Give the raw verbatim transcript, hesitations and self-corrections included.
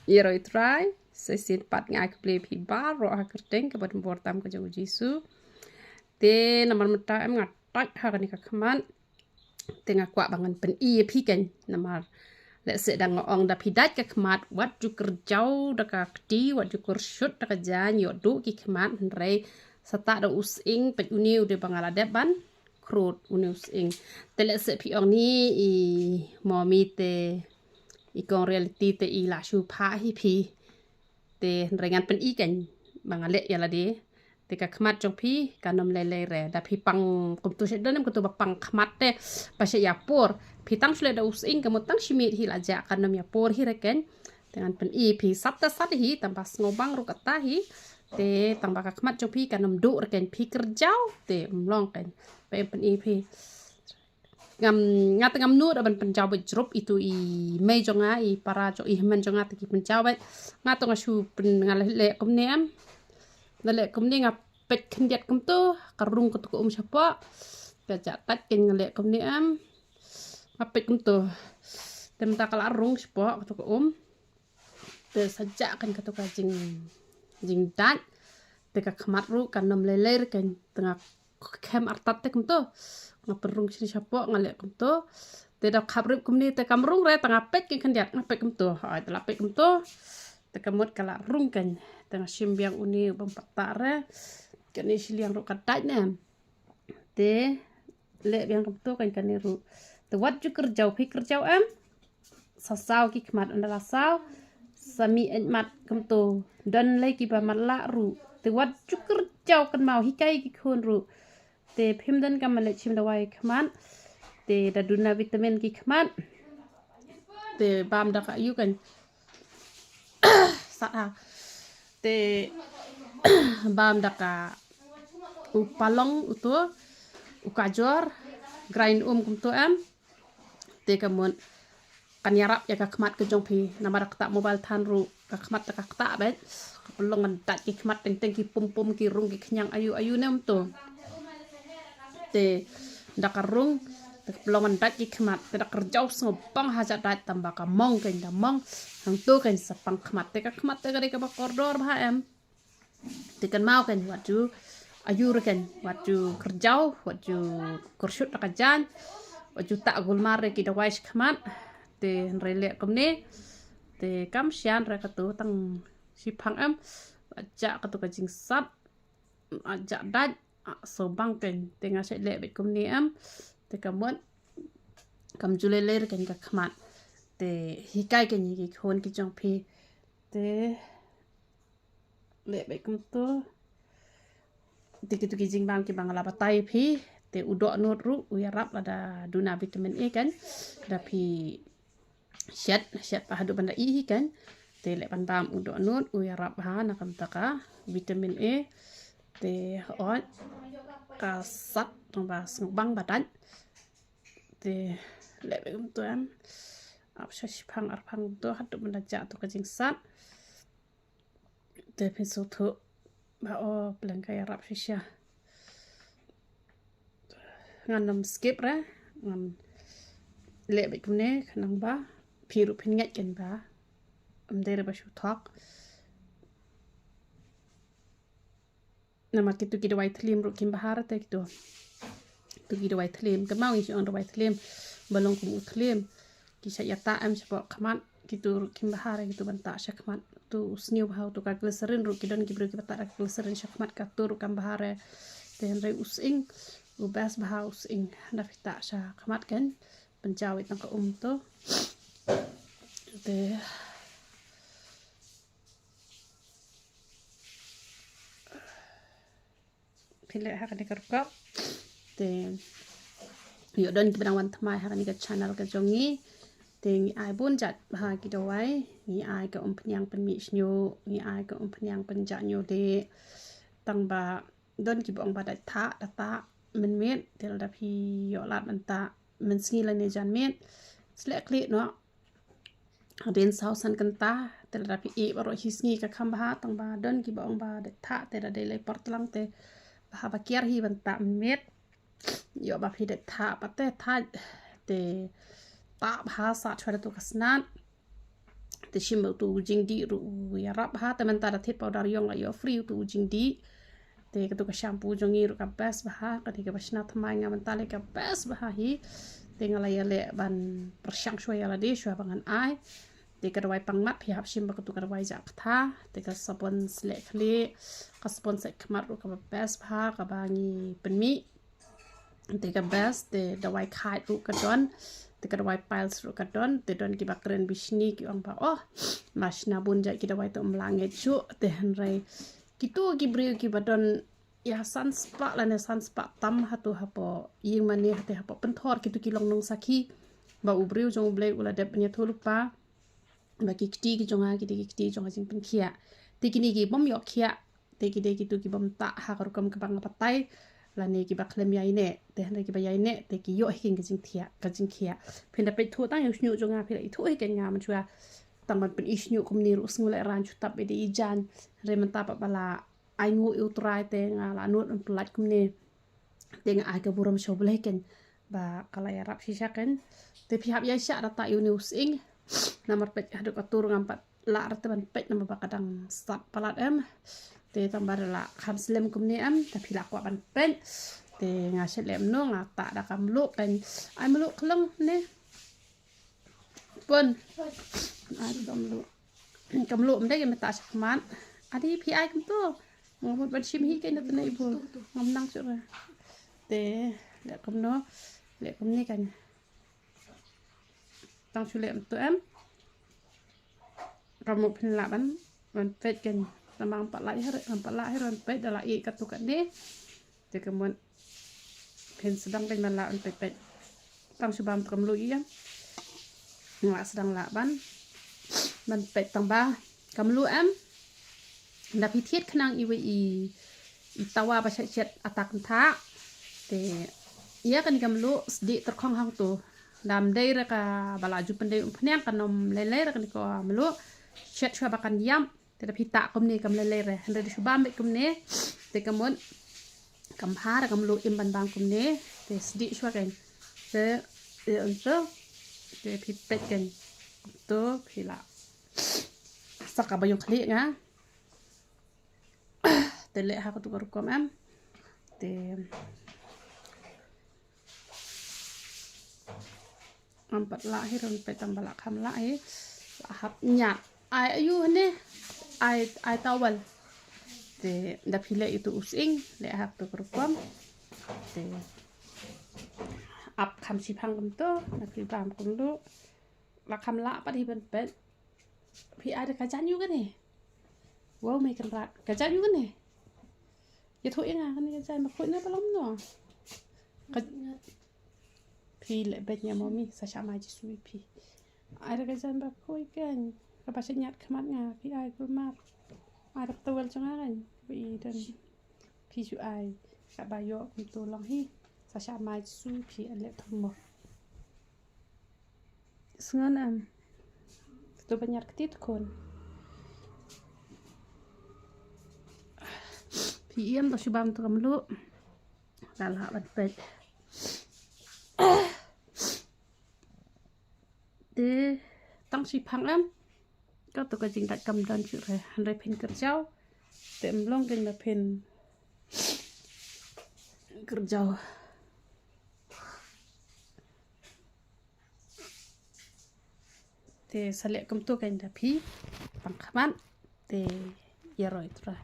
Ïa ro i Trai, sa shisien pat nga ai khublei phi baroh ha ka kyrteng kaba donbor tam ka jong u Jisu. Te namar mynta em nga tait ha kane ka khmat. Te nga kwah ba ngan pyni ïa phi kein namar lehse dang nga ong da phi dait ka khmat wat ju kyrjaw da ka kti, wat ju kyrshut da ka jaiñ, ïoh duh ki khmat, hynrei sa tah da u sying peit une u dei ba nga la dep ban khrud une u sying. Te lehse phi ong ni i Momi te i kong Reality te i la shu phah hi phi. Te hynrei ngan pyni kein ba nga leh ïa lade. Te ka khmat jong phi kan ym lei lei re. Da phi pang kumtu shet don em kumtu ba pang khmat te ba shet ïa por. Phi tang shu leh da u sying ka mut tang shi miet hi la jah, kan ym ïa por hi re kein. Te ngan pyni phi sat te sat hi tang ba sngewbang ruh kata hi. Te tang ba ka khmat jong phi kan ym duh re kein, phi kyrjaw te ym long kein. Ba em pyni phi. Ngam, nga te ngam nud ban pynjaw bad jrup, itu i mei jong nga, i para jong, i hynmen jong nga te ki pynjaw bad. Nga te nga shu pyn, nga leh kumne em. Nga leh kumne, nga peit khyndiat kumtu, ka rung katu ka um shapoh. Ka jah tait kein, nga leh kumne em. Nga peit kumtu. Te mynta ka la rung shapoh katu ka um. Te sa jah kein katu ka jing, jingdait. Te ka khmat ruh kan ym lei lei re kein. Te nga khem artat te kumtu. Nga pynrung shane shapoh, nga leh kumtu. Te da khap rip kumne te kam rung re, te nga peit kein khyndiat, nga peit kumtu. Hooid, te la peit kumtu. Te ka mut ka la rung kein. Te nga shim biang une u bym pat tah re. Kane shiliang ruh ka dait ne. Te leh biang kumtu kein kane ruh. Te wat ju kyrjaw, phi kyrjaw em. Sa saw ki khmat, ynda la saw sa mih eit mat kumtu. Don lei kiba matlah ruh. Te wat ju kyrjaw, kynmaw, hikai ki khun ruh. Te phim don kam ban leit shim dawai khmat. Te da duna vitamin ki khmat. Te bam da ka, aiu kein. Sat ha. Te bam da ka u palong utu, u kajor, grind um kumtu em. Te ka mut kan ïarap ïa ka khmat ka jong phi, namar da kata mobile than ruh ka khmat te ka ktah beit. Ka pynlong ngan dait ki khmat, teng teng ki pum pum, ki rung, ki khñiang, aiu aiu ne em to. Te da ka rung te ka pynlong ngan dait ki khmat, te da kyrjaw sngewbang ha jah dait, tang ba ka mong kein, da mong hangto kein sa pang khmat. Te ka khmat te ka dei kaba kordor bha em. Te kynmaw kein, wat ju aiu re kein, wat ju kyrjaw, wat ju kyrshut da ka jaiñ, wat ju tah gulmar re ki dawai shakhmat. Te hynrei leh kumne te kam shyian re, katu tang shiphang em. Wat jah katu ka jingsat, ah, jah dait, ah, sngewbang kein. Te nga shait leh beit kumne em. Te ka mut kam ju lei lei re kein ka khmat. Te hikai kein ïa ki khun ki jong phi. Te leh beit kumtu. Te kitu ki jingbam kiba nga la batai phi. Te u dohnud ruh u ïarap lada duna vitamin A kein. Da phi shet, shet pat haduh ban da ih hi kein. Te leh ban bam u dohnud, u ïarap bha na ka bynta ka vitamin A. Te hooid ka sat tang ba sngewbang ba dait. Te leh beit kumtu em. Ap sha shiphang arphang kumtu haduh ban da jah tu ka jingsat. Te phin sngewthuh ba o pleng ka ïarap shisha. Ngan ym skip re, ngan leh beit kumne khnang ba phi ruh phin ngeit kein ba ym dei re ba shu thok. Namar kitu ki dawai thliem ruh kim bha re te kitu. Tu ki dawai thliem, kynmaw ngi shu ong dawai thliem ba long kum u thliem. Ki shait ïatah em shapoh khmat, kitu ruh kim bha re kitu ban tah sha khmat. Tu u sniew bha, tu ka glycerin ruh ki don ki briew kiba tah da ka glycerin sha khmat, katu ruh kam bha re. Te hynrei u sying u best bha, u sying da phi tah sha khmat kein, pynjaw ïa tang ka um tu. Te phi leh ha kane ka rukom. Te ïoh don kiba dang wan thymmai ha kane ka channel ka jong ngi. Te ngi ai bun jait bha ki dawai, ngi ai ka umphniang pynmih shñiuh, ngi ai ka umphniang pynjah ñiewdieh. Tang ba don kiba ong ba dait thah, da thah mynmiet, te lada phi ïoh lad ban thah mynsngi lane janmiet, sleh khlieh noh. Hadien saw san kynta, te lada phi ïeh baroh shi sngi ka kham bha, tang ba don kiba ong ba dait thah, te da dei lai por tlang te bha ba kiar hi ban thah mynmiet. Ïoh ba phi dait thah pat te thait, te thah bha sah shuwa da tu ka snat. Te shim ba utu u jingdih ruh u ïarap bha, te mynta da thied powder ïong la ïoh free utu u jingdih. Te katu ka shampoo jong ngi ruh ka best bha, ka dei kaba shna thymmai, nga mynta lei ka best bha hi. Te nga la ïaleh ban pyrshang shuwa ïa lade shuwa ba ngan ai. Te ka dawai pangmat phi hap shim ba katu ka dawai jah ktha. Te ka sabon sleh khlieh, ka sabon sleh khmat ruh kaba best bha kaba ngi pynmih. Te ka best, te dawai khait ruh ka don, te ka dawai piles ruh ka don, te don kiba kren bishni ki ong ba, oh, ma shna bun jait ki dawai te ym lah ngeit shuh. Te hynrei kitu ki briew kiba don ïa san spah lane san spah tam hato hapoh ïing mane hate hapoh pynthor, kitu ki long nongsakhi ba u briew jong U Blei u la dep ban ïathuh lypa ba ki kti ki jong nga ki dei ki kti jong ka jingpynkhiah. Te kine ki bym ïoh khiah, te ki dei kitu ki bym tah ha ka rukom kaba nga batai lane kiba khlem ïaineh. Te hynrei kiba ïaineh te ki ïoh hi kein ka jingthiah, ka jingkhiah. Phin da peit thuh tang ïa u shñiuh jong nga, phi la ithuh hi kein nga mynshuwa. Tang ban pyni shñiuh kumne ruh sngew leh ran shu tap ïa i jaiñ. Hynrei mynta pat ba la ainguh ïa U Trai te nga la nud ban pyllait kumne. Te nga ai ka burom sha U Blei kein ba ka la ïarap shisha kein. Te phi hap ïaishah da tah ïa une u sying. Namar peit haduh ka tur ngam pat lah re te ban peit namar ba ka dang sap palat em. Te tang ba da la kham slem kumne em, te phi la kwah ban peit. Te nga shet leh kumno, nga tah da ka mluh kein. Ai mluh khlong ne. Pon. Ai ka mluh. Ka mluh ym dei ka meta sha khmat. Adi phi ai kumto. Nga mut ban shim hi kein na tene ibu. Ngam nang shuh re. Te leh kumno, leh kumne kein. Tang shu leh kumto em. Ka mut phin lah ban, ban peit kein. Tang ba ngam pat lah hi re, ngam pat lah hi re ban peit da la ïeh katu kane. Te ka mut phin sdang kein ban lah ban peit peit. Tang shu bam ka mluh ïa. Nga sdang lah ban, ban peit tang ba ka mluh em. Da phi thied khnang iwei i, i tawa ba shet shet ata kynthah. Te ïa kane ka mluh sdieh tyrkhong hangto. Da ym dei re kaba la ju pyndei umphniang, kan ym lei lei re kane ka mluh. Shet shuwa ba kan ïap. Te da phi tah kumne kam lei lei re. Hynrei da shu bam beit kumne. Te ka mut kam bha re ka mluh im ban bam kumne. Te sdieh shuwa kein. Te ïa kumto. Te phi peit kein. Kumto phi lah. Sa kaba ïong khlieh nga. Te leh ha katu ka rukom em. Te ngam pat lah hi re ban peit tang ba la kham lah hi. La hap ñiad. Ai ayu hane. Ai, ai towel. Te da phi leh ïa utu u sying, leh ha katu ka rukom. Te ap kham shiphang kumto, da phi bam kumto. La kham lah pat hi ban peit. Phi ai da ka jaiñ ïa kane. Wow, Mei Kynrad. Ka jaiñ ïa kane. Ïathuh ïa nga kane ka jaiñ ba khuid ne ba long no. Ka, phi leh beit ïa mami, sa shah mai Jisu ïa phi. Ai da ka jaiñ ba khuid kein. Kaba shet ñiad khmat nga, phi ai kulmar. Ai da ka towel jong nga kein. Ba i don. Phi shu ai. Kaba ïoh kumto long hi. Sa shah mai Jisu ïa phi, ai leh thum mo. Sngew em. To ban ñiad kti to khun. Phi ïam to shu bam to ka mluh. Ka lah ban peit. Te tang shiphang em. Kato ka jingdait kam don shuh re. Hynrei phin kyrjaw. Te ym long kein ba phin kyrjaw. Te sa leh kumto kein da phi pang khmat. Te ïaroh ïa U Trai.